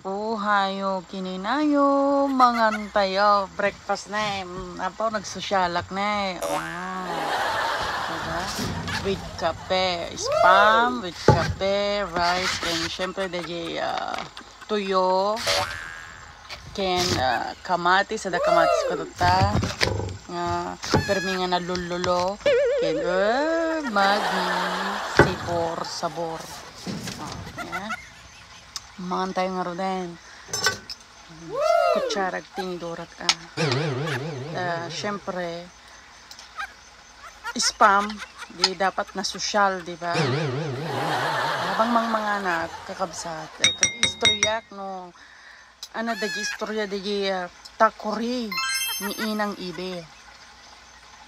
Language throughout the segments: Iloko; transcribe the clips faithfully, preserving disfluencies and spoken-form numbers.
Buhayo, kininayo, mangan tayo. Breakfast na eh. Mm, apo, nagsosyalak na eh. Wow. Diba? With kape. Spam, with kape, rice, and syempre, dagiti, ah, tuyo. Ken, ah, kamatis, ada kamatis ko tatta. Nga, permi nga nalululo. Ken, ah, Maggi, sabor, sabor. Ah, yan. Mangan tayo ngaruden. Kutsara, tinidora ka. Ah, syempre, spam, di dapat na sosyal, di ba? Habang mangmanganak, kakabsat, eh, istoryak, no? Ano, dagi istorya, dagi, ah, takuri ni Inang Ibe.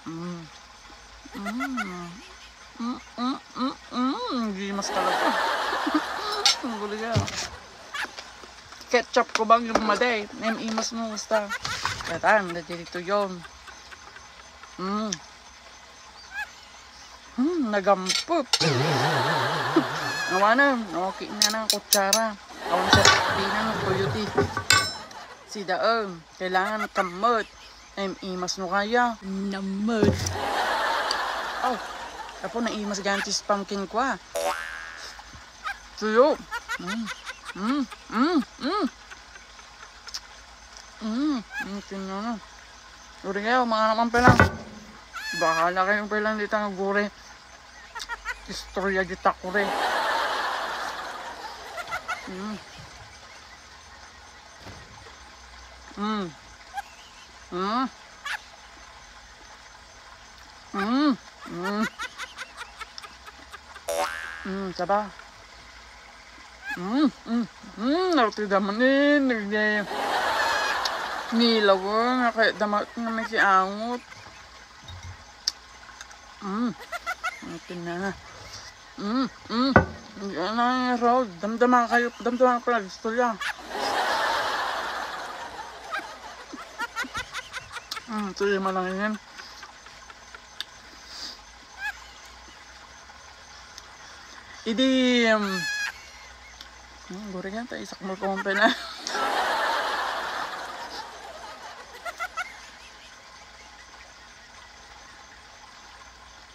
Mm. Mm. Mm, mm, mm, mm. Gimas talaga. Ang gulo niya. Ketchup ko bang yung madi? Naimas mo, basta. Katan, na dito yun. Mm. Hmm, nagampot. Awanan, okay na ng kutsara. Awan sa pinan, kuyuti. Si Daeng, kailangan kamot. Em, imas no kaya. Namot. Oh, apo, naimas ganyan ti spam ken kua. Tuyo. Mm. Mm. Mm. Mm. Mm. Mm. Tingnan mo. Guri kayo, mga naman pala. Bahala kayong pala dito nga guri. Istorya di takuri. Mm. Mm. Mm. Mm. Mm. Mm, saba. Mm, mm, mm, arti da man eh, nag-, nilaw, nga kaya damat nga may siangot. Mm, arti na. Mm, mm. Hindi na yung road. Damdama kayo, damdama ko pala, gusto niya. Mm, tuloy mo lang yan. Idi, um, hmm, guri nga, ta, isak mo kung pena.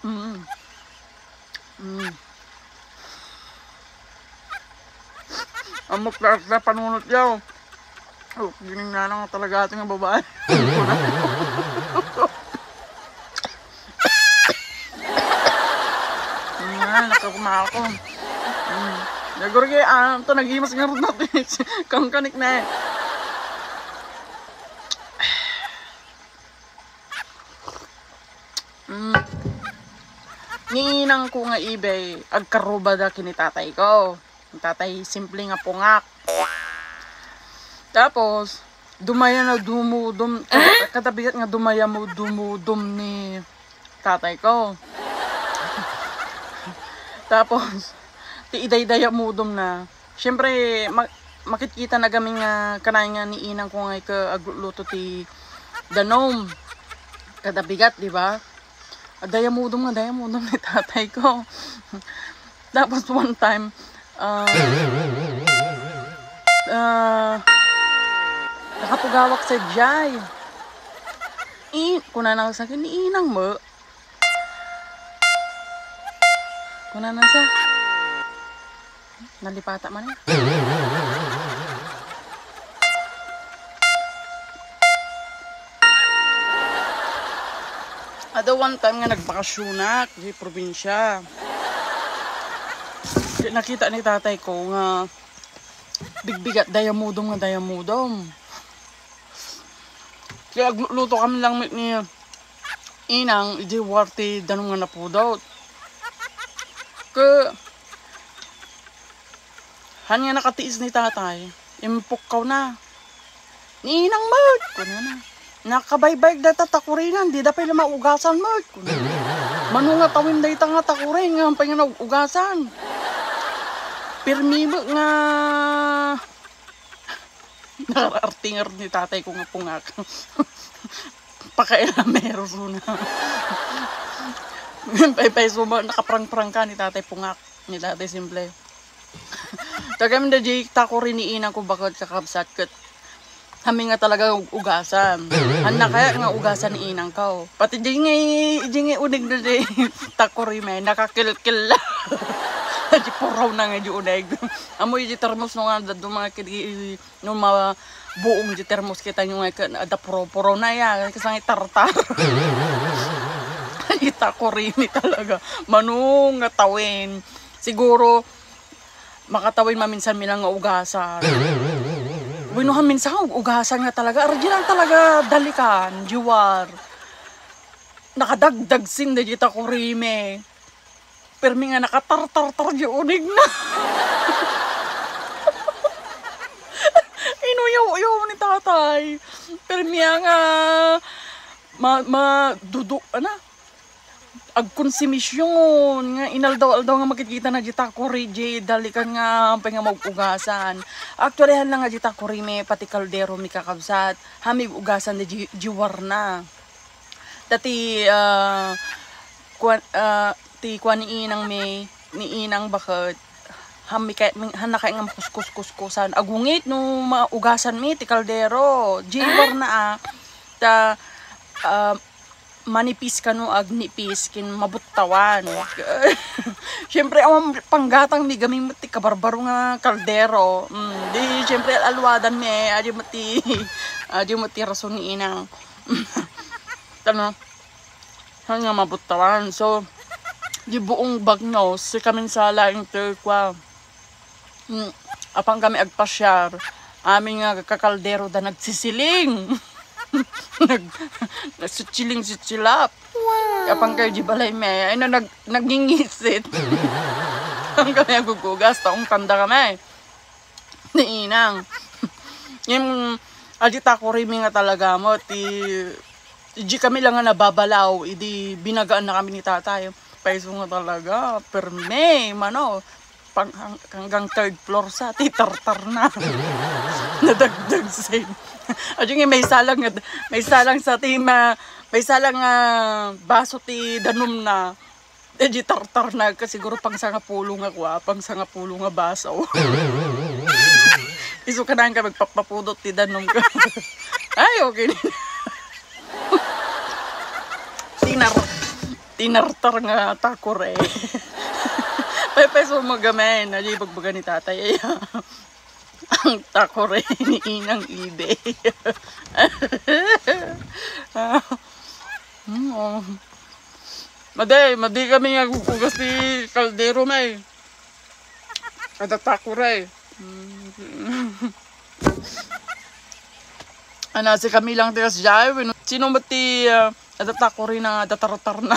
Mm. Mm. Amok na sa panunot yaw. Oh, gining nanang talaga ating nga babae. Nga, nakakuma ako. Mm. Nagurgi, ah, ito, nagimas nga rin natin. Kangkanik na eh. Mm. Ni inang ko nga ibay, agkarubada kini tatay ko. Tatay, simple nga pungak. Tapos, dumaya na dumudum, kada, kada bigat nga dumaya mo dumudum ni tatay ko. Tapos, ti idaydaya mudum na. Siyempre, ma-, makitkita na gamin nga kanay nga ni inang ko nga ika agluto ti danom. Kada bigat, di ba? Adaya mudum nga, adaya mudum ni tatay ko. Tapos one time, ah, ah, nakatugawak sa jay. I-, kunana sa akin, ni inang mo. Kunana sa, nalipata man eh. Ada one time nga nagbakasyonak di probinsya. Di nakita ni tatay ko nga bigbigat dayamudom nga dayamudom. Kaya agluto kami lang ni inang, idi warti danum nga napudot. Ke, han nga nakatiis ni tatay, impukkaw na. Ni inang met, kunana. Nakabaybayag dayta takurinan, di da pay la maugasan met, kunana. Mano nga tawin dayta nga takurin, nga pay nga naugasan. Pirmi met nga Nakaartingar ni tatay ko nga pungak. Pakailamero suna. Paypay suma, nakaprangprang ka ni tatay pungak. Ni tatay simple. Tagam da jay takuri ni inang ko, baket kakabsat, ket hami nga talaga ug-, ugasan. Hanna kaya nga ugasan ni inang ko. Pati jay nga, jay nga uneg na jay takuri met, nakakilkil. Jay puraw na nga jay uneg. Ammo jay termos no nga, dadu mga kidi, no mabuong jay termos kita nyo nga, adda puraw-puraw na ya, kasang itartar. Jay takuri met talaga. Mano nga tawin. Siguro, makatawin maminsan mi lang nga ugasan. Wenno maminsan ugasan nga talaga, arjay lang talaga dalikan, jiwar. Nakadagdag sin da jay takuri met. Permi nga nakatartartar jay uneg na. Inuyaw-uyaw ni tatay. Permi nga ma-, ma-, dudu-, ana? Agkonsumision nga inaldaw-aldaw nga makikita na jay takuri jay dalikan nga ampay nga maugasan. Actually, hanna nga jay takuri met pati kaldero met kakabsat. Hami ugasan da jay, jiwar na. Dati, ah, kuan, ah, ti kuan ni inang met, ni inang baket. Hami kay, hanna kay nga makuskus-kuskusan. Agungit no maugasan met ti kaldero. Jiwar na, ah. Ta, ah, manipis kano agnipis ken mabuttawan. Siyempre, awan panggatang met gamin met ti kabarbaro nga kaldero. Mm, di, siyempre, al-alwadan met, adi met ti, adi met ti rason ni inang. Tama. Saan nga mabuttawan? So, di buong Bagnos, sikamin sa laing terkwa. Hmm, apan kami agpasiar, amin nga kakaldero da nagsisiling. Nag-, nagsisiling-sisilap. Apan kayo di balay met, ay na nag-, nagngingisit. Apan kami agugugas, taong tanda kami. Ni inang. Yung, adi takuri met nga talaga met, ti, di kami lang nga nababalaw, idi binagaan na kami ni tatay. Paiso nga talaga, permi, mano, pang-, hang-, hanggang third floor sa, ti tartar na. Nadagdag sin. Adi nga, maysa lang nga, maysa lang sa ti ma-, maysa lang nga baso ti danum na. Eh, di tartar na, ka siguro pang sangapulo nga kua, pang sangapulo nga baso. Isu ka na nga magpapapudot ti danum ka. Ay, okay na. Tinar-, tinartar nga takuri. Paypay, sumagamen. Adi, bagbaga ni tatay. Ay, ang takuri ni Inang Ibe. Mm, oh. Madi, madi kami nga agugugas ti kaldero, met. Adda takuri. Mm. Anasi kami lang ti kasdiay, wenno sino met ti, ah, adda takuri na, adda tartar na.